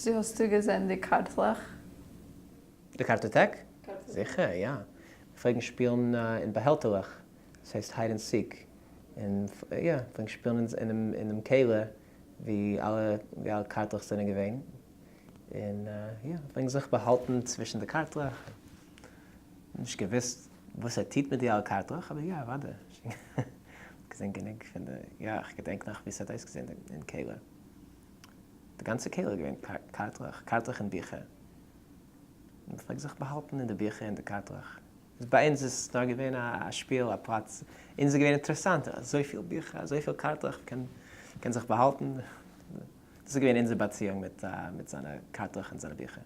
צו האסטו געזען די קארטלעך? די קארטאטעק? זיכער יא. מיר פלעגן שפילן אין באהעלטעלעך, עס הייסט hide and seek, און יא, פלעגן שפילן אינעם קעלער ווי אלע קארטלעך זענען געווען, און יא, פלעגן זיך באהאלטן צווישן די קארטלעך, נישט געוואוסט וואס ער טוט מיט די אלע קארטלעך, אבער יא, אוודאי, געזען גענוג פון די, יא, איך געדענק נאך ווי עס האט אויסגעזען אין קעלער, די גאנצע קעלער איז געווען קארטלעך, קארטלעך און ביכער. מען פלעגט זיך באהאלטן אין די ביכער און די קארטלעך. ביי אונז איז עס נאר געווען א שפיל, א פלאץ. אונז איז געווען אינטערעסאנט, אזויפיל ביכער, אזויפיל קארטלעך, מען קען זיך באהאלטן. דאס איז געווען אונזער באציאונג מיט זיינע קארטלעך און זיינע ביכער.